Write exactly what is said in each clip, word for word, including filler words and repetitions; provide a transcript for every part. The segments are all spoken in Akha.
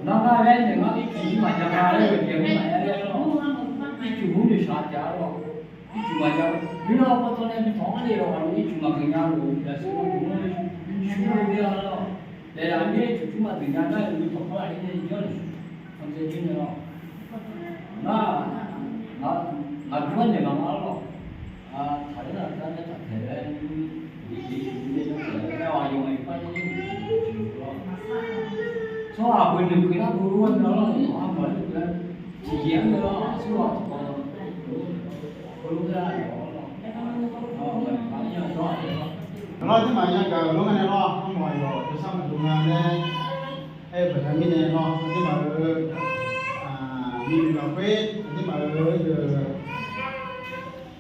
Nar ngar laer naeq ngar ircuf maqjav nga laer ghae jeq maqaer laer lawr. Ircuf mur noeqshaq jav lawr. Ircuf maqjav. Mirnae pawtawv nae bi tawq-anr nae lawq, ircuf maqgeuf nya lof-eu yaqsur-eu mr-eu shur-eu mir-a lawr. Daef-aq mir-aer ircuf cur maqgeuf nya nar-eu tawq-anr aqli nae janr-euq. Khanqsaer jir nae lawr. Nar, ngaq jur-anr naeq maqnga lawr. Taqler nar gar nae taqtaeq laer, aqyawf aqyawf maqyawf par nae lawr. Tsawrhaq beu noeqkeuv nar beu lor-aer nae lawr, armawf-aer tiqjeq-anr nae lawr, tsawrhaq tiqkawv heulof-aer lawr. Aqlawr aqduimaf yagaq-euq lof-aer nae lawr, armawf-aq yawf jawrshar maqdov nga laer aer-eu baqda mirnae lawr, aqduimaf-euq nuinoeq lafkhoer aqduimaf-euq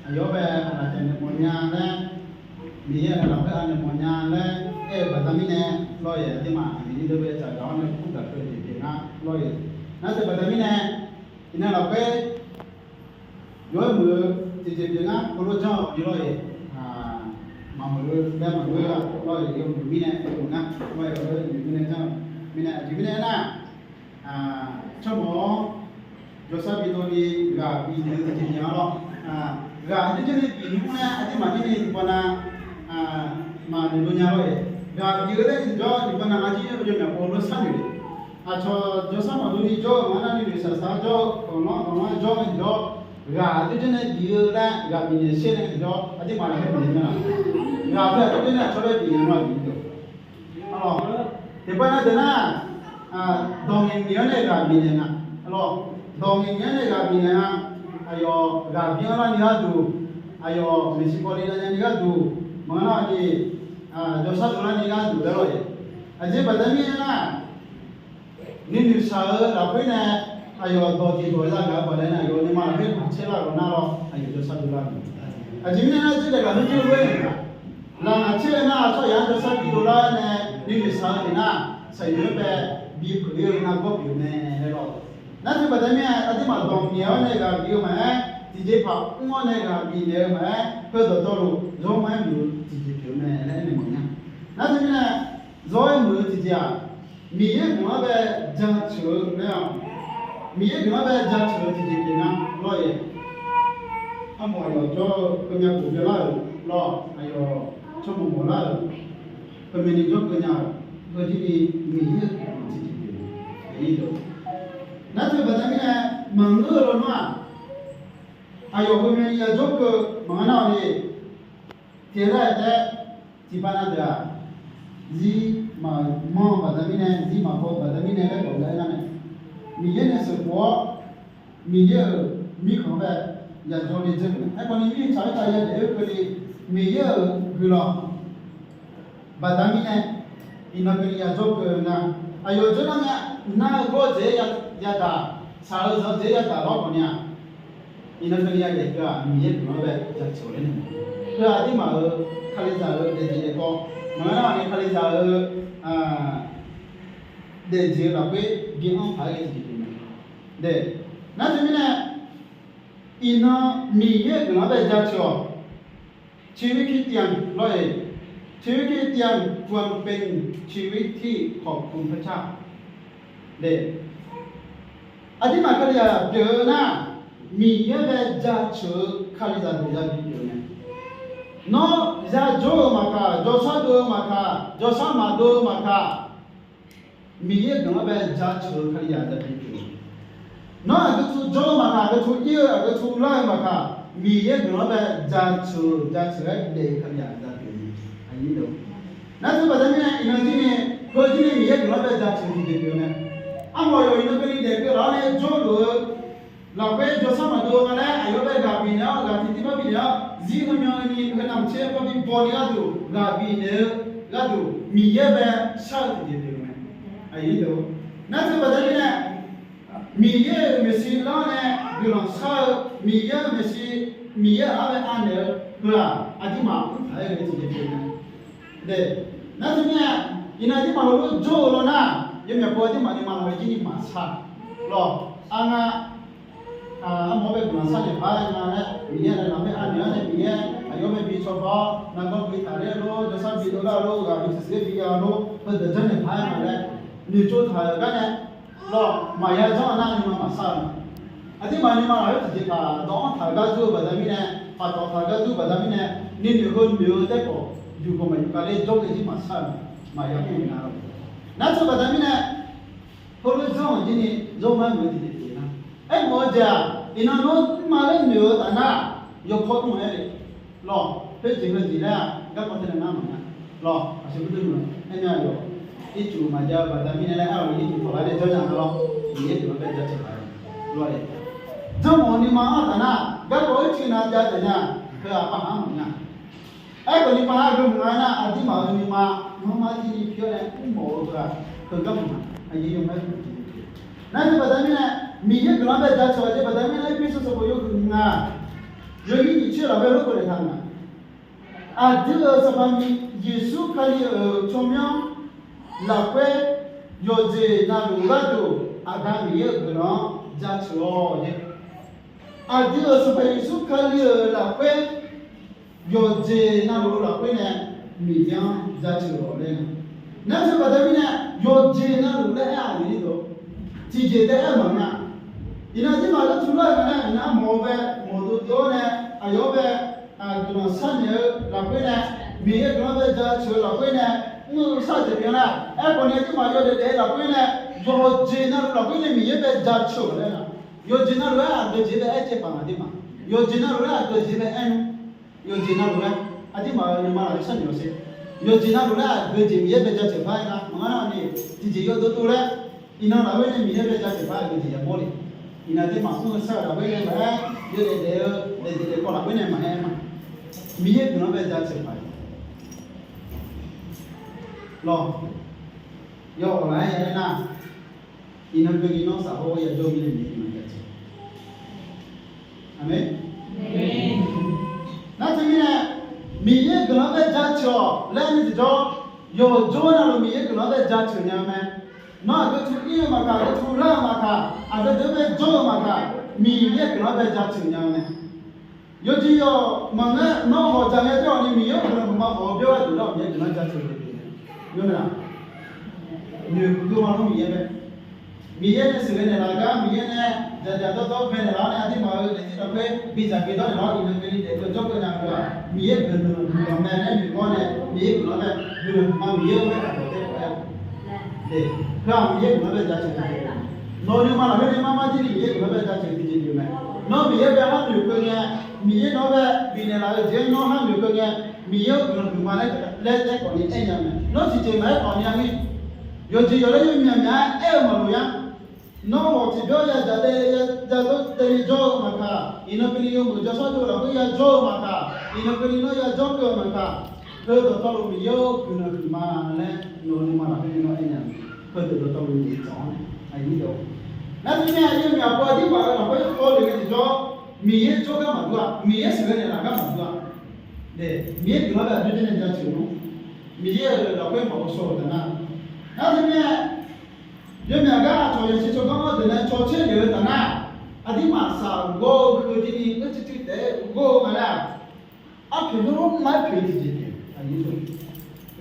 aqyawf-anr bae aqlaf jaq naeq mawfnya laer, Miqyaer-euq lafkhoer anaeq mawfnya laer aer-eu baqda mirnae lawr-iq, aqduimaf aqyuif nyir deuq bae tsaqgaq-awr nae kur gaq keuv-eu jeq pyeuf ngar lawr-iq. Nar teu baqda mirnae, iqnan lafkhoer yawr-aer muiq-eu tiqjeq pyeuf ngar heulof janr-awq jeq lawr-iq. Maqmuiq-eu laer maqngeur-a lawr-iq, yawmuiq mirnae yawmuiq ngar lawr-iq, heulof-aer muiq mirnae janr-eu mirnae aqjeq mirnae aernar, tsawrmawf-awr jawrshar bidov ni ghaq bifnaeq-eu tiqjeq pyeuf-a lawr. Ghaq aqjox janr nae bif nymr laer aqduimaf janr nae tiqpavnav maqnoeq dov nya lawr-iq. Ghaq bif-eu laer tiqjawr tiqpavnav ngar jir-anr yawmyaq pov lof sharnoeq. Aqcawq jawrshar maqdov ni jawr-eu maqnar ni noeqshaq shaq-aer jawr-eu, khanqlanr khanqlanr-aer jawr-eu tiqjawr, ghaq aqjox janr nae bif-eu laer ghaq bifnaeq sher nae tiqjawr aqduimaf lafkhoer bifnaeq nya-a. Ghaq teu aqjox janr nae aqcawq bae bifnaeq nya-a bif-eu deuq. Tiqpavnav deuq nar, dawq ngaeq ngaeq-awr nae ghaq bifnaeq nga. Dawq ngaeq ngaeq-awr nae ghaq bifnaeq nga. Aqyawf ghaq bi-anr larni gharduq, aqyawf maeqshi pawle nya nyani gharduq, maqngeur nar ni jawrshar dovlarni gharduq laer lawr-iq. Aqjeq baqda mirnae aernar, nuinoeq shaq-eu lafkhoer nae aqyawf dawq jeq dawq-eu zagaq-eu baqdanae aqyawf nuima lafkhoer maqtser lar-euq nar lawr, aqyawf jawrshar dovlar-eu mae. Aqjeq mirnae nar, dzoerdaeq lafkhoer jir-eu lof-aer naeq-a, laqkhaq tser-eu nar tsawrhaq-anr jawrshar bidov lar-aer nae nuinoeq shaq-eu jeq nar, shaqyoeq-anr bae bipyeuf-ir-eu nar gawr pyeuf-eu mae laer lawr. Nar teu baqda mirnae aqduimaf dawq ngaeq-awr nae ghaq bif-eu maqaer, tiqjeqpaq mr-awr nae ghaq bifnaeq-eu maqaer, heudawq dawqlof zawr ma-aer muiq-eu tiqjeq pyeuf-eu mae laer aernaeq mawf nya. Nar teu mirnae, zawr-aer muiq-eu tiqjeq-aq, Miqyaer guiqlanq-anr bae jaceuq-eu laer-aq, Miqyaer guiqlanq-anr bae jaceuq-eu tiqjeq pyeuf nga lawr-iq. Armawf yawqjawr-eu heumya khof byanlar-euq lawr, aqyawf tsawrmawq mawflar-euq, heumya ni jawrkeuv nya-euq, heujir ni Miqyaer-euq guiqlanq tiqjeq pyeuf-eu. Nar teu baqda mirnae, maqngeur-eu lawnmr-aq, aqyawf heumya ni ya jawrkeuv maqngeur nar-awq ni, tiqghaq nar-aq taef-aer, tiqpavnav deuq-aq, zir maqmanr-eu baqda mirnae, zir maqbaw-eu baqda mirnae laer gawq laer aernar mae, Miqyaer nae sheuqkhof-awr, Miqyaer-euq mirkhanq-anr bae yajawr le dzeur-euq mae. Aerkhawf ni mirtsaq-aer tav yadaef-eu keuvni, Miqyaer-euq guiqlanq baqda mirnae, iqnan keuvni yajawr keuv nga. Aqyawf jawrnar ngae, nar-eu gawr-eu jeq-aer yadaq, shaq-eu zanq-eu jeq-aer yadaq lawr khawf ni-aq, iqnan keuvni yadaef keuv-aq, Miqyaer guiqlanq-anr bae jaceuq-eu laer nae, heu aqduimaf-euq Kalizaq-euq daefjeq daefkawv, maqngeur nar-awq ni Kalizaq-euq daefjeq-eu lafkhoer bi-anr paq-aer ghae tiqjeq pyeuf mae. Nar teumirnae, iqnan Miqyaer-euq guiqlanq-anr bae jaceuq-awq. ชีวิตคริสเตียน lawr-iq, ชีวิตคริสเตียนควรเป็นชีวิตที่ขอบคุณพระเจ้า Aqduimaf Kalizaq pyeuf-eu nar, Miqyaer-anr bae jaceuq-eu Kalizaq deuq yabi pyeuf-eu mae. Nawr yajawr-eu maqkaq, jawrshar dov-eu maqkaq, jawrshar maqdov-eu maqkaq, Miqyaer guiqlanq-anr bae jaceuq-eu Kalizaq yabi pyeuf-eu. Nawr aqgeu tsu jawr-eu maqkaq, aqgeu tsu ir-eu, aqgeu tsu lar-eu maqkaq, Miqyaer guiqlanq-anr bae jaceuq-eu, jaceuq-aer daef-eu Kalizaq yabi pyeuf-eu mae. Nar teu baqda mirnae iqnan jir ni, heu jir ni Miqyaer guiqlanq-anr bae jaceuq tiqjeq pyeuf-eu mae. Armawf yawq iqnan keuvni daef keuv laf-awr nae jawrluf-eu lafkhoer jawrshar maqdov-eu nga laer aqyawf-anr bae ghaq bifnaeq-awr, ghaq tiqtiv par bifnaeq-awr, zir heumya ni heu navmaqtser par bi baw ni gharduq ghaq bifnaeq-eu gharduq Miqyaer bae shar-eu tiqjeq pyeuf-eu mae. Nar teu baqda mirnae, Miqyaer-euq maeqshi lar-awr nae guiqlanq shar-eu, Miqyaer-euq maeqshi, Miqyaer-euq arnav bae anaeq-eu Heu-aq, aqduimaf mr taq-aer ghae-eu tiqjeq pyeuf-eu mae. Nar teumirnae, iqnan aqduimaf heulof jawr-eu lawr nar, yawmyaq paw aqduimaf nuima lafkhoer jir ni maqshaq lawq. Arnga, armawr bae guiqlanq sharnaeq paq-aer nga laer, Miqyaer nae lafkhoer anaeq-anr nae Miqyaer aqyawf bae bi cawba-awr, nargawr bi taqler-eu lor, jawrshar bi dovlar-eu lor, ghaq bi siqsiq-aer bi ya-eu lor, heudeuq janrnaeq paq-aer nga laer noeqtsov taq-euq gar nae lawq, maqya janr-eu nar nuima maqshaq-eu. Aqduimaf nuima lafkhoer tiqjeq paq dawq-anr taq-eu gar dur-eu baqda mirnae, paq dawq taq-eu gar dur-eu baqda mirnae, nuinoeq heu noeq-eu taerkhawf, yuf khawf maqyuf kale jawrle jir maqshaq-eu, maqya mr-eu nar lawq. Nar teu baqda mirnae, heulof janr-euq jir ni jawr mar muiq-eu tiqjeq pyeuf nar, aermawf-eu jeq-aq, iqnan nawr mrma laer noeq-eu taf nar, yawkawr mr-eu aer le. Lawq, khoerjeq heujeq laer-aq, garkawv teunae ngar maqnga. Lawq, aqsur gurdur-eu aernya aqyawf, ircuf maqjav-eu baqda mirnae laer aer-awq, ircuf tawqlar nae janrnya-eu lawr, Miqyaer guiqlanq bae jaceuq paq-aer lawr-e. Janrmawf-eu nuima-anr taf nar, garkawv ircuf nav jav taef nya, heu-aq paqhaq-anr maqnga. Aerkhawf ni paqhaq geuf maqnga nar, aqduimaf-euq nuima marmar jir ni pi-awr nae mrmawf-eu heu-aq, heugar maqnga. Aqyuif yawqha-aer nar, teu baqda mirnae, Miqyaer guiqlanq bae jaceuq-eu jeq baqda mirnae, Erpersu sanqbof yawhuiq nga, yawnyir nyiq tser lafkhoer lorkeuv naeqtaq nga. Aqdui-euq Sanqpaq Yeqsur Kali-euq tsawrmyanr lafkhoer, yawqjeq navluf gharduq Aqda Miqyaer-euq guiqlanq-anr jaceuq-awq nae, aqdui-euq Sanqpaq Yeqsur Kali-euq lafkhoer, yawqjeq navluf lafkhoer nae Miqyaer-anr jaceuq-awq laer nga. Nar teu baqda mirnae, yawqjeq navluf laer aer-aq, tiqjeq taef-aer maqnga. Iqnan aqduimaf lar tuvlar-eu nga nar, iqnan armawf-eu bae mawqdov dov-awr nae, aqyawf-anr bae guiqlanq sharnaeq-eu lafkhoer nae, Miqyaer guiqlanq bae jaceuq-eu lafkhoer nae, mr-eu shar-eu jeq pyeuf nar, aerkhawf ni aqduimaf yawdaef daef-eu lafkhoer nae, yawqjeq navluf lafkhoer nae Miqyaer bae jaceuq-awq laer nga. Yawqjeq navluf-aer aqgeujeq bae aer caev paq nga aqduimaf. Yawqjeq navluf-aer aqgeujeq bae aer nmr. Yawqjeq navluf-aer aqduimaf-euq nuima lafkhoer sharnoeq-awq sher. Yawqjeq navluf-aer aqgeujeq Miqyaer bae jaceuq paq-aer nga. Maqngeur nar ni, tiqjeq yawdov dov laer, iqnan lafkhoer nae Miqyaer bae jaceuq paq-aer aqgeujeq yamawr le. Iqnan aqduimaf mr-eu shar-eu lafkhoer nae maqaer, yawdaef daef-eu daefjeq daefkawv lafkhoer nae maqaer ma. Miqyaer guiqlanq bae jaceuq paq-aer lawq. Yawawq laf-aer ya laer nar, iqnan keuvni nawr saflar-awr yajawr-eu mirnae Miqyaer guiqlanq jaceuq. Aqmeq. Nar teumirnae, Miqyaer guiqlanq bae jaceuq-awq laer ni tiqjawr, yawqjawr navluf Miqyaer guiqlanq bae jaceuq nya-eu mae. Nawr aqgeu tuvir-eu maqkaq, aqgeu tuvlar-eu maqkaq, aqgeu deuq-anr bae jawr-eu maqkaq, Miqyaer guiqlanq bae jaceuq nya-eu mae. Yawjeq yawq maqngeur, nawr hawq dzaq ngae taer-awq ni Miqyaer-euq guiqlanq huiqma hawq-eu byaer-awr duq lar-awq Miqyaer guiqlanq jaceuq-eu jeq pyeuf mae. Ngeur mae laq? Noeqkeuv ma lor Miqyaer mae. Miqyaer nae sheuqghae naeqlaf gar, Miqyaer nae dzaqdzaq dawrdawr bae naeqlaf-awr nae aqduimaf-euq daefzir lafkhoer bidzaq bi dawr naeqlaf-awr iqnan keuvni daefkeuv jawrkeuv nya-eu-aq, Miqyaer guiqlanq huiqma mae laer noeqkeuv-awr nae Miqyaer guiqlanq bae guiqlanq huiqma Miqyaer-eu bae taq dawq taer-awq aer-a. Heu-aq Miqyaer guiqlanq bae jaceuq-eu jeq pyeuf mae. Nawq-eu nuima lafkhoer nae marmar jir ni Miqyaer guiqlanq bae jaceuq-eu jeq pyeuf mae. Nawr Miqyaer bae har noeqkeuv ngae, Miqyaer nawr bae bifnaeq laf-eu jeq-anr nawr har noeqkeuv ngae, Miqyaer-euq guiqlanq huiqma laer laer taef khawf ni aer nya mae. Nawr tiqjeq maqaer khawf ni-a ngir, yawqjeq yawq laer yawmyaq myaq-aer aer-eu maqloq-a. Nawr hawq tiqbyan yadzaq dae yadzaq dawr dae ni jawr-eu maqkaq, iqnan keuvni yawmuiq jawrshar dov lafkhoer yajawr-eu maqkaq, iqnan keuvni nawr yajawr keuv-eu maqkaq, heu dawqtawvluf Miqyaer-euq guiqlanq huiqma laer nawq-eu nuima lafkhoer ni nawr aer nya mae. Heudeuq dawqtawvluf Miqyaer tsawq-anr nae aqnyir deuq-or. Nar teumirnae yawmyaq paw aqdirmaf-euq lafkhoer hawle ngae tiqjawr, Miqyaer jawrgar maqdur-a, Miqyaer sheuqghae naeqlaf gar maqdur-a. Miqyaer guiqlanq bae aqjox janr nae jaceuq-eu, Miqyaer-euq lafkhoer maqghovshaw-euq taf nar, nar teumirnae yawmyaq gar aqcawq yawshuif cawqganr-anr deuq nae caw caer lef-eu taf nar, aqdirmaf saq ghawr-eu heu jir ni eur cuiv cuiv taef-aer ghawr-eu nga nar, arpoeq nymr ma arpoeq tiqjeq taef-a.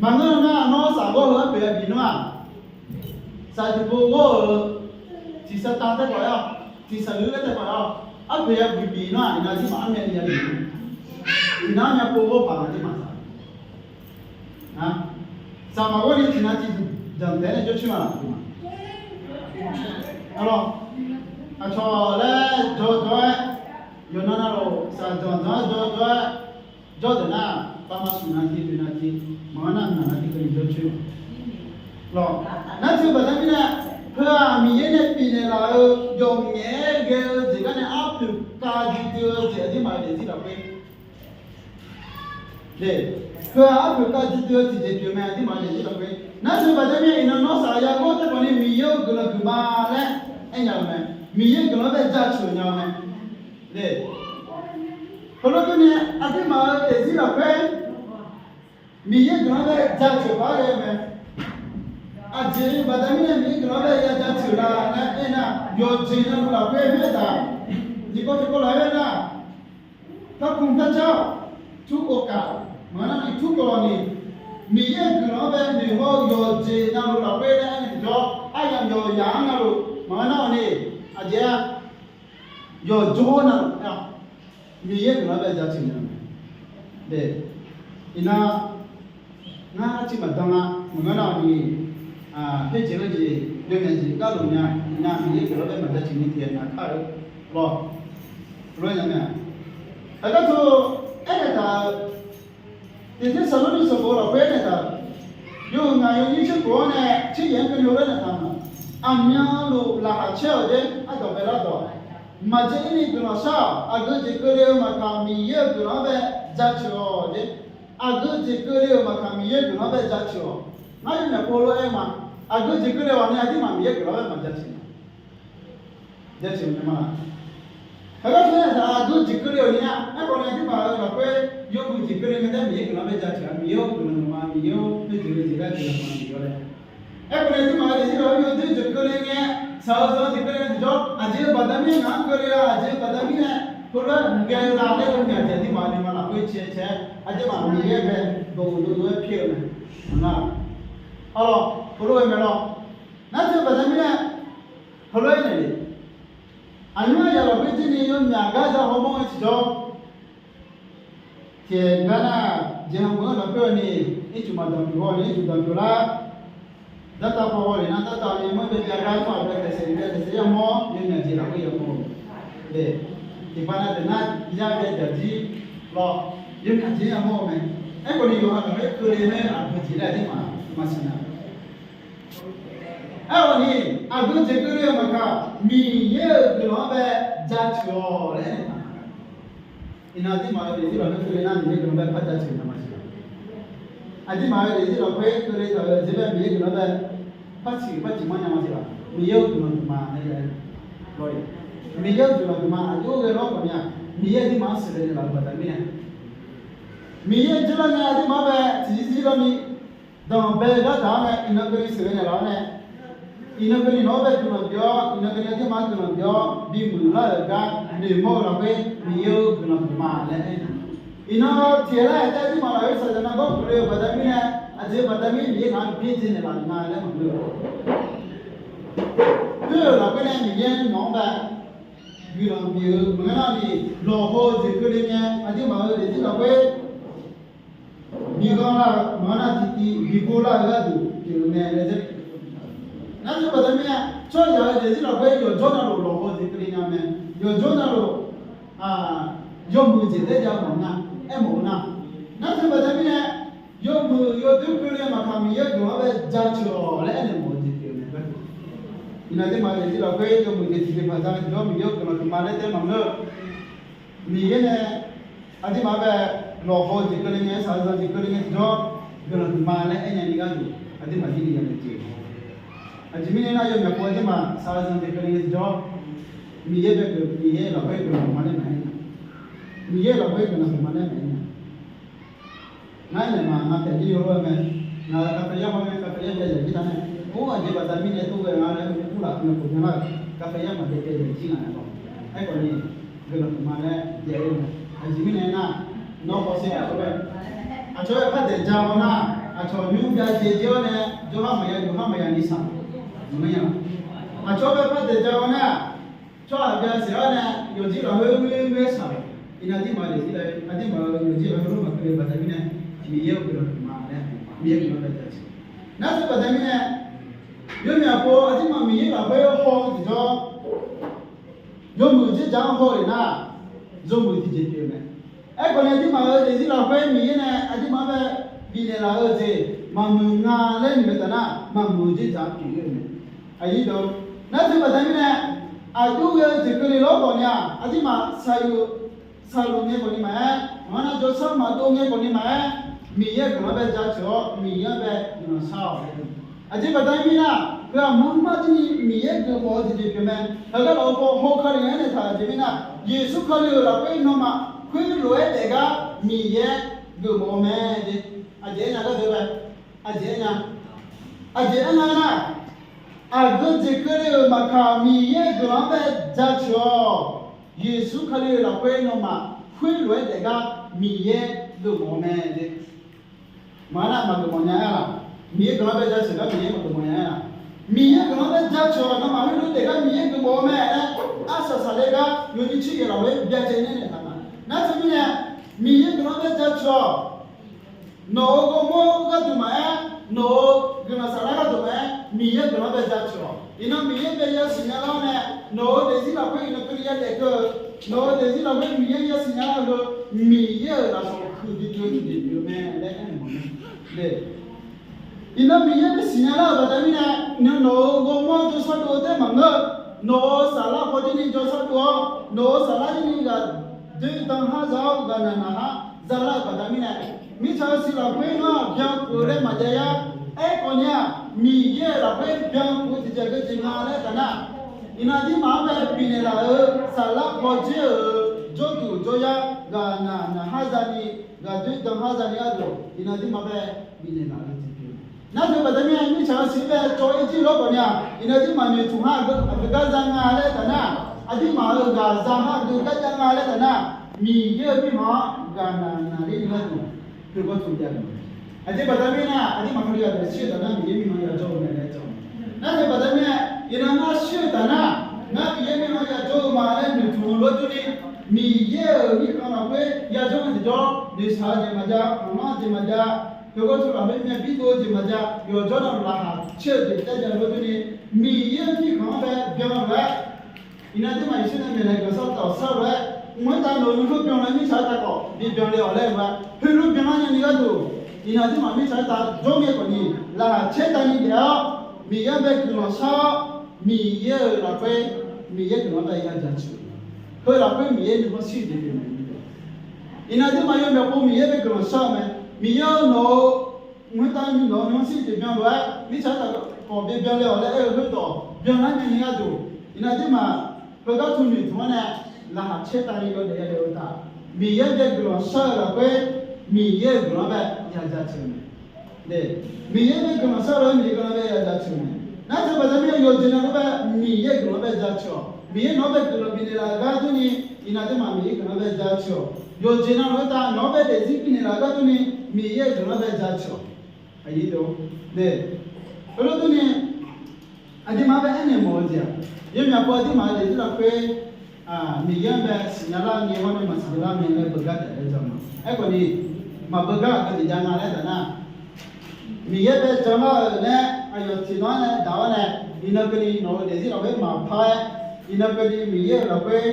Maqngeur nar, nawr saq ghawr-eu arpoeq ya bif nar-aq, saq tiqpov ghawr-eu tiqsar tav taef paf-aer, tiqsaq lur laer taef paf-aer, arpoeq ya bif bif nar-aq, iqnan aqdirmaf armyav ni ya bif-a. Iqnan armyav pov ghawr paq-a aqdirmaf saq. Saqmaq ghawrni tiqnan tiqdanq taef-aer nae jawrcoer ma laf-euq ma. Aqlawq, aqcawq laer jawr jawr-aer, yawqnan navluf saqdanq danq-aer jawr jawr-aer jawr deuq nar, pavma smq nan tiv, oeq nan tiv, maqngeur nar ngaq nan tiv keuvni jawrcoer ma. Lawq, nar teu baqda mirnae, heu-aq Miqyaer nae bifnaeq laf-euq yawqngaef-aer ghae-eu jeq gar nae arpoeq kav duidui-eu jeq aqdirmaf-euq daefzir lafkhoer Heu-aq arpoeq kav duidui-eu tiqjeq pyeuf mae, aqdirmaf-eu daefzir lafkhoer. Nar teu baqda mirnae iqnan nawr saq ya ghawr taef khawf ni Miqyaer-euq guiqlanq huiqma laer aernya-eu mae. Miqyaer guiqlanq bae jaceuq nya-eu mae. Heulof-aer nae aqduimaf-euq daefzir lafkhoer Miqyaer guiqlanq-anr bae jaceuq paq-aer ghae-eu mae. Aqjeq baqda mirnae Miqyaer guiqlanq-anr bae ya jaceuq la laer aernar, yawqjeq navluf lafkhoer aertaq, tiqkawv tiqkawv lafkhoer aernar, พระคุณพระเจ้าทุกโอกาส maqngeur nar ni ทุกกรณี Miqyaer-euq guiqlanq-anr bae noeq hawr-eu yawqjeq navluf lafkhoer laer aernar tiqjawr, aryamq yawqyaf-anr navluf maqngeur nar ni, aqjeq-a yawqjawr navluf-a, Miqyaer guiqlanq-anr bae jaceuq nya-eu mae. Iqnan ngar arciv maqdan-a, maqngeur nar ni, khoerjeq-eu jeq yawmyaq jeq garluf nya, iqnan Miqyaer guiqlanq-anr bae maqjaceuq ni tiqghaq naq kar-eu lawr, lawr nya mae. Aqgar teu aernaeq taq-euq, Tiqjeq saqlor ni sanqbof lafkhoer aernaeq taq, yawhuiq ngaq yawnyir tserkhof-anr nae tser yaeq-anr keuvni heulof-aer naeq taq-euq, aqmyanluf laqkhaq caer-awq jer, ardawq baelar dawq, maqjeq-ir ni guiqlanq shar-awq. Aqgeu jeq keuvle-eu maqkaq Miqyaer-euq guiqlanq-anr bae jaceuq-awq jer. Aqgeu jeq keuvle-euq maqkaq Miqyaer-euq guiqlanq-anr bae jaceuq-awq. Ngar yawmyaq pov lof-aer ma, aqgeu jeq keuvle-awq ni aqduimaf Miqyaer guiqlanq-anr bae maqjaceuq nya. Jaceuq nya ma. Heugar teu nae taq aqgeu jeq keuvle-awq ni-a, aerkhawf ni aqduimaf-euq lafkhoer yawmuiq jeq keuvle ngae taef Miqyaer guiqlanq-anr bae jaceuq-a, Miqyaer-or guiqlanq ma, Miqyaer-or khoerjeq-eu jeq gar guiqlanq ma Miqyaer-or laer. Aerkhawf ni aqduimaf-euq daefzir lafkhoer yawdoer jeq keuvle ngae, shaq-eu zanq jeq keuvle ngae tiqjawr, aqjeq-eu baqda mirnae ngaq-anr keuvle-a, aqjeq-eu baqda mirnae heulof-aer mqghae-eu la laer-eu myaq jeq aqduimaf nuima lafkhoer cae cae-aer aqduimaf Miqyaer bae dawq uqdov dov-aer pyaer-eu mae. Maqnar, arlawr, heulof-aer mae lawr. Nar teu baqda mirnae heulof-aer naeq le. Aqnymr aqyawf lafkhoer jirni yawmyaq gar za hawmawr ngae tiqjawr, tiqgar nar, jeqha meuq-anr lafkhoer-eu ni, ircuf maqdanq pyeuf haw ni ircuf danq pyeuf lar. Dartav paw haw le nar dartav ni mawr byav byav gar tsawrhaq byav taeqsaef byav taeqsaef yamawr, yawmyaq jeq lafkhoer yamawr-eu. Eq, tiqpav nav deuq nar yar byav jaqjir lawr, yawmyaq jeq yamawr-eu mae. Aerkhawf ni yawqha lafkhoer keuvle mae, aqgeu jeq laer aqduimaf maqsiq nya. Aerkhawf ni aqgeu jeq keuvle-eu maqkaq Miqyaer-euq guiqlanq-anr bae jaceuq-awq laer aernaeq taq. Iqnan aqduimaf-euq daefzir lafkhoer keuvle nar Miqyaer guiqlanq bae par jaceuq nya maqsiq. Aqduimaf-euq daefzir lafkhoer keuvle taq-euq jeq bae Miqyaer guiqlanq bae par ciq par ciq mar nya maqsiq laf. Miqyaer-euq guiqlanq dmq ma laer aer-eu lawr-iq. Miqyaer-euq guiqlanq dmq ma aqjox ghae lawr khawf ni-aq, Miqyaer aqduimaf-anr sheuqghae naeqlaf-euq baqda mirnae, Miqyaer jawrlar nae aqduimaf-anr bae tiqzir zir lawr ni danqbae-eu gharduq-anr nae iqnan keuvni sheuqghae naeqlaf-awr nae, iqnan keuvni nawq-anr bae guiqlanq bi-awr, iqnan keuvni aqduimaf-anr guiqlanq bi-awr bimuiq lar-euq gar noeqmawr-eu lafkhoer Miqyaer-euq guiqlanq dmq ma laer aer-eu. Iqnan tiqghaq lar-aer taef aqduimaf lafkhoer shaqzanq nargawr keuvle-eu baqda mirnae, aqjeq baqda mirnae Miqyaer ngaq-anr byaerdzae naeqlaf-euq nga laer maqngeur-eu. Khoer-euq lafkhoer nae Miqyaer nawq-anr bae guiqlanq bif-eu maqngeur nar ni, lawqhaw-eu jeq keuvle ngae aqduimaf-euq daefzir lafkhoer bi ghanr lar-eu maqngeur nar tiqtiv bi gor lar-eu gharduq pyeuf-eu mae laer dzer. Nar teu baqda mirnae tsawrhaq-euq daefzir lafkhoer yawqjawr navluf lawqhaw-eu jeq keuvle nya mae. Yawqjawr navluf yawmuiq jeq taef jav-eu maqngeur nar, aermawf-eu nar, nar teu baqda mirnae yawmuiq yawdoer keuvle maqkaq Miqyaer-euq guiqlanq-anr bae jaceuq-awq laer aernaeq mawf-eu jeq pyeuf-eu mae. Iqnan aqduimaf-euq daefzir lafkhoer yawmuiq jeq tiqjeqpaq za-eu tiqjawr Miqyaer-euq guiqlanq dmq ma laer taef maqngeur-eu. Miqyaer nae aqduimaf-anr bae lawqhaw-eu jeq keuvle ngae, shaqzanq jeq keuvle ngae tiqjawr guiqlanq dmq ma laer aernya ni gharduq aqduimaf jir ni yanaeq jeq. Aqjeq mirnae nar yawmyaq pov aqduimaf shaqzanq jeq keuvle ngae tiqjawr Miqyaer bae guiq, Miqyaer lafkhoer guiqlanq dmq ma laer maqaer nya. Miqyaer lafkhoer guiqlanq dmq ma laer maqaer nya. Ngar naeq ma ngar taef jir yawlof-aer mae. Ngaq-euq kaqkaq yar ma mae, kaqkaq yar jav yaq jir taq nae, or aqjeq baqda mirnae tov ghae nga laer mr laf myav khof jan lar-euq kaqkaq yar maqjav jav yaq jir nga naeq lawr. Aerkhawf ni guiqlanq dmq ma laer jav-ir-eu mae. Aqjeq mirnae nar, nawr hawsher aqcawq-aer, aqcawq-aer par daeq ja-awr nar, aqcawq nymr byav jaev jir-awr nae jawrhar maqya yawqhar maqya ni shaq maqngeur nya. Aqcawq-aer bae par daeq ja-awr nar, tsawrhaq byav saef-awr nae yawqjir lafkhoer ghoer ghoer shaq-euq. Iqnan aqduimaf-euq daefzir lafkhoer, aqduimaf-euq yawqjir lafkhoer lor maqkeuv le baqda mirnae, Miqyaer-euq guiqlanq dmq ma laer, Miqyaer guiqlanq bae jaceuq. Nar teu baqda mirnae, yawmyaq pov aqduimaf Miqyaer lafkhoer haw-eu tiqjawr, yawmuiq dzerdzaq-anr haw-eu nar, yawmuiq tiqjeq pyeuf-eu mae. Aerkhawf ni aqduimaf-euq daefzir lafkhoer Miqyaer nae aqduimaf-anr bae bifnaeq laf-eu jeq maqmuiq nga laer noeq-eu taf nar, maqmuiq dzerdzaq pyeuf-eu mae. Aqyuif deuq, nar teu baqda mirnae, aqjox ghae-eu jeq keuvle lawr khawf ni-aq, aqduimaf saqluf, saqluf ngae khawf ni maqaer, maqngeur nar jawrshar maqdov ngae khawf ni maqaer, Miqyaer-euq guiqlanq-anr bae jaceuq-awr Miqyaer-anr bae guiqlanq shar-awq. Aqjeq baqda mirnae, heu-aq maqmr mar jir ni Miqyaer geufmawf-eu jeq jeq pyeuf mae. Heugar lafov paw hawkale-aer naeq taq-euq jeq mirnae, Yeqsur Kali-euq lafkhoer nawmaf khoerlof-aer daefgar Miqyaer geufmawf-eu mae. Aqjeq aernya gharduq bae, aqjeq aernya, aqjeq aernya nar, aqgeu jeq keuvle-euq maqkaq, Miqyaer guiqlanq-anr bae jaceuq-awq. Yeqsur Kali-euq lafkhoer nawmaf khoerlof-aer daefgar Miqyaer geufmawf-eu mae. Maqnar maqgeufmawf nya-aer-aq, Miqyaer guiqlanq-anr bae jaceuq gar Miqyaer maqgeufmawf nya-aer-aq, Miqyaer guiqlanq-anr bae jaceuq-awq, nawmaf khoerlof-aer daefgar Miqyaer geufmawf-eu mae laer arsaq saqler gar yawnyir tser yaeq lafkhoer byacaevni naeq taq-a. Nar teumirnae, Miqyaer guiqlanq-anr bae jaceuq-awq. Nawq-euq ghawrmawr gharduq maqaer, nawq-euq guiqlanq saflar gharduq maqaer, Miqyaer guiqlanq-anr bae jaceuq-awq. Iqnan Miqyaer bae yasiq nya lar-awr nae, nawq-euq daefzir lafkhoer iqnan keuvni yadaef keuv-eu, nawq-euq daefzir lafkhoer Miqyaer yasiq nya lar-eu heu, Miqyaer-euq lafsawq huiqdui dui-eu tiqjeq pyeuf-eu mae laer aer-eu mawf-eu mae. Iqnan Miqyaer bae siqnya lar-euq baqda mirnae, iqnan nawq-euq ghawrmawr jawrshar dov-eu taef maqngeur-eu, nawq-euq saflar pawjirni jawrshar dov-awr, nawq-euq saflar jirni ghaq doer dan har za-awr ghaqnaq naq har zalar-euq baqda mirnae, mirtsaq-euq siq lafkhoer nawr-aq byankuf-eu laer maqjav yar. Aerkhawf ni-aq, Miqyaer-euq lafkhoer byankuf-eu tiqjeq geujeq nga laer taf nar, iqnan aqdirmaf-anr bae bifnaeq laf-euq saflar pawjer-euq jawrduq jawryar ghaqnaq naq har zani, ghaq doer dan har zani gharduq iqnan aqdirmaf bae bifnaeq laf-eu jeq pyeuf-eu. Nar teu baqda mirnae mirtsaq-euq siq bae cawv-ir jir lawr khawf ni-aq, iqnan aqdirmaf noeqtmq har aqgeu gar za nga laer taf nar, aqdirmaf-euq ghaq za har aqgeu gar jav nga laer taf nar, Miqyaer-euq mirkhanq-anr ghaqnaq naqler ni gharduq, heugawr tmq jav-eu mae. Aqjeq baqda mirnae aqdirmaf Kali-aq shir-eu taf nar Miqyaer mirkhanq yajawr-eu mae laer jawr-eu mae. Nar teu baqda mirnae iqnan ngar shir-eu taf nar, ngar Miqyaer mirkhanq yajawr-eu ma laer noeqtmq-eu lof-aer durni, Miqyaer-euq mirkhanq lafkhoer yajawr-eu tiqjawr, noeqshaq-eu jeq maqjav, maqlanr-eu jeq maqjav, heugawr tmq lafkhoer myav bidov-eu jeq maqjav, yawqjawr navluf laqkhaq caer-eu jeq caer jav-eu lof-aer durni, Miqyaer-euq mirkhanq-anr bae byan-eu lof-aer, iqnan aqdirmaf Yeqsur nae maeqnaeq guiqlanq shar-eu taf-awq shar-eu lof-aer, mq-aer tav nawq-euq nuikhanr byanlar mirtsaq-aer tav khawf bibyan le-awq laer-eu ma. Heulof byanlar nyani gharduq, iqnan aqdirmaf mirtsaq-aer tav jawr ngae khawf ni, laqkhaq caer tavni daef-awr, Miqyaer-anr bae guiqlanq shar-awr, Miqyaer-euq lafkhoer, Miqyaer guiqlanq-anr bae yajaceuq-eu, heu lafkhoer Miqyaer nuikhanr shir-eu jeq pyeuf mae. Iqnan aqdirmaf yawmyaq pov Miqyaer bae guiqlanq shar-eu mae. Miqyaer-anr nawq-euq mq-aer tav nawq-euq nuikhanr shir-eu jeq byan lof-aer mirtsaq-aer tav khawf bibyan le-awq laer aer-eu khoerdawq byanlar nyani gharduq, iqnan aqdirmaf heugar tmq noeqtmq-anr nae laqkhaq caer tavni yawdaef yadaef-eu taf, Miqyaer-anr bae guiqlanq shar-eu lafkhoer, Miqyaer-euq guiqlanq-anr bae yajaceuq mae. Miqyaer-anr bae guiqlanq shar-eu lafkhoer Miqyaer guiqlanq-anr bae yajaceuq mae. Nar teu baqda mirnae yawqjeq navluf bae Miqyaer-euq guiqlanq-anr bae jaceuq-awq. Miqyaer nawq-anr bae guiqlanq bifnaeq laf-eu gar durni, iqnan aqdirmaf Miqyaer guiqlanq-anr bae jaceuq-awq. Yawqjeq navluf-aer tav nawq-anr bae daefzir bifnaeq laf-eu gar durni, Miqyaer-euq guiqlanq-anr bae jaceuq-awq. Aqyuif deuq-or, heulof durni, aqdirmaf-anr bae aernaeq mawf-eu jeq-aq, yawmyaq pov aqdirmaf-euq daefzir lafkhoer Miqyaer-anr bae siqnya lar ngae hawr nae maqsiq lar ngae laer beugar taef laer jan ma. Aerkhawf ni, maqbeugar aqgeu jeq jav nga laer taf nar, Miqyaer bae jan lar-euq nae aqyawf tiqnan-anr nae daq-awr nae, iqnan keuvni nawq-euq daefzir lafkhoer maqpar-aer, iqnan keuvni Miqyaer-euq lafkhoer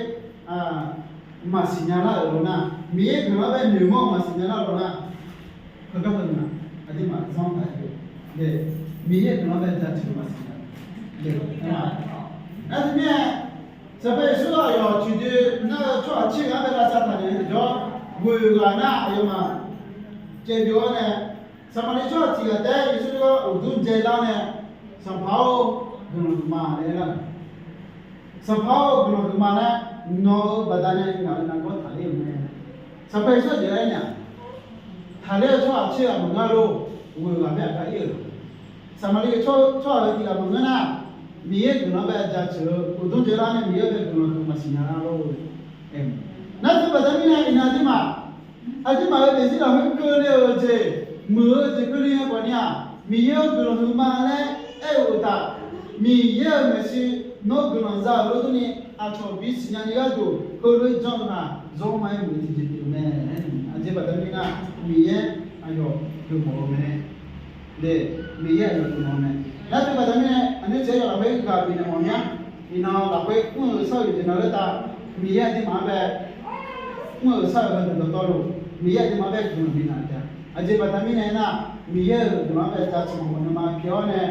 maqsiq nya lar-euq law nar, Miqyaer guiqlanq-anr bae noeqmawr-eu maqsiq nya lar law nar, heugar heu nga, aqdirmaf zanr taq-aer, Miqyaer guiqlanq-anr bae jaceuq maqsiq nya. Nar teumirnae, Sanqpaq Yeqsur aqyawf tiqdoe nar-eu tsawrhaq tser ghaq-anr bae lavsav taqnaeq-eu tiqjawr, ghoeq ghaq nar aqyawfmaf caevbyov-awr nae, Saqmaqliv tsawrhaq tiq ghaq taef-aer Yeqsur-anr uqdur dzaelar nae, Sanqpaq-or, guiqlanq huiqma laer aer-eu. Sanqpaq-or, guiqlanq huiqma laer, nawq-euq baqdanae ngaq-euq nargawr taqler-euq mae. Sanqpaq Yeqsur aqjeq aer nya, taqler-eu tsawrhaq tser ghaq maqngeur lor, ghoeq ghaq mae aqgar ir-euq. Saqmaqliv tsawrhaq heu tiq ghaq maqngeur nar, Miqyaer guiqlanq-anr bae jaceuq-eu uqdur dzaelar nae Miqyaer-anr bae guiqlanq huiq maqsiq nya lar lor. Nar teu baqda mirnae iqnan aqdirmaf, aqdirmaf-euq daefzir lafkhoer keuvle-euq jeq, muiq-eu jeq keuvle-eu khawf ni-aq, Miqyaer-or, guiqlanq huiqma laer aer-eu uqtaf, Miqyaer-euq maeqshi nawr guiqlanq za-euq lof durni, aqcawq bisiq nyani gharduq heulof-aer janr-eu ghaq zawr ma-aer muiq-eu tiqjeq pyeuf-eu mae. Aqjeq baqda mirnae, Miqyaer aqyawf geufmawf-eu mae. Miqyaer aqyawf geufmawf-eu mae. Nar teu baqda mirnae, aqnyir tsaeq-aer yawf lafkhoer ghaq bifnaeq mawf mya. Iqnan lafkhoer mr-euq shar-euq jeq na lor tav, Miqyaer aqdirmaf-anr bae mr-euq shar-euq heu dawqtawvluf, Miqyaer aqdirmaf-anr bae guiqlanq bifnaeq taef-a. Aqjeq baqda mirnae aernar, Miqyaer-euq guiqlanq-anr bae jaceuq mawf mawf nuima pyeuf-awr nae,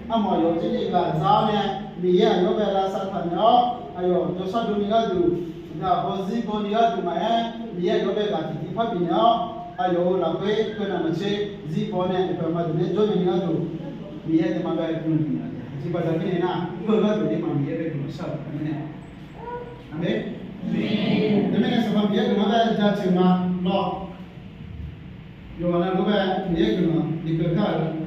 armawf yawf jir ni ghaq za-awr nae, Miqyaer aqyawf-anr bae lavsav taqnaeq-awr, aqyawf jawrshar dovni gharduq, ghaq baw zir baw ni gharduq maqaer, Miqyaer aqyawf-anr bae ghaq tiqtiv par bifnaeq-awr, aqyawf-euq lafkhoer keuv naq maqtser zir baw nae, aqyawf maqdeuq nae jawr ni gharduq, Miqyaer aqdirmaf bae guiqlanq bifnaeq taef-a. Aqjeq baqda mirnae aernar, heu gharduq aqdirmaf Miqyaer bae guiqlanq shar-euq baqda mirnae. Aqmeq. Teumirnae Sanqpaq Miqyaer guiqlanq-anr bae Jaceuq ma lawr. Yawqghaq navluf-aer Miqyaer guiqlanq bikeuv kar-euq.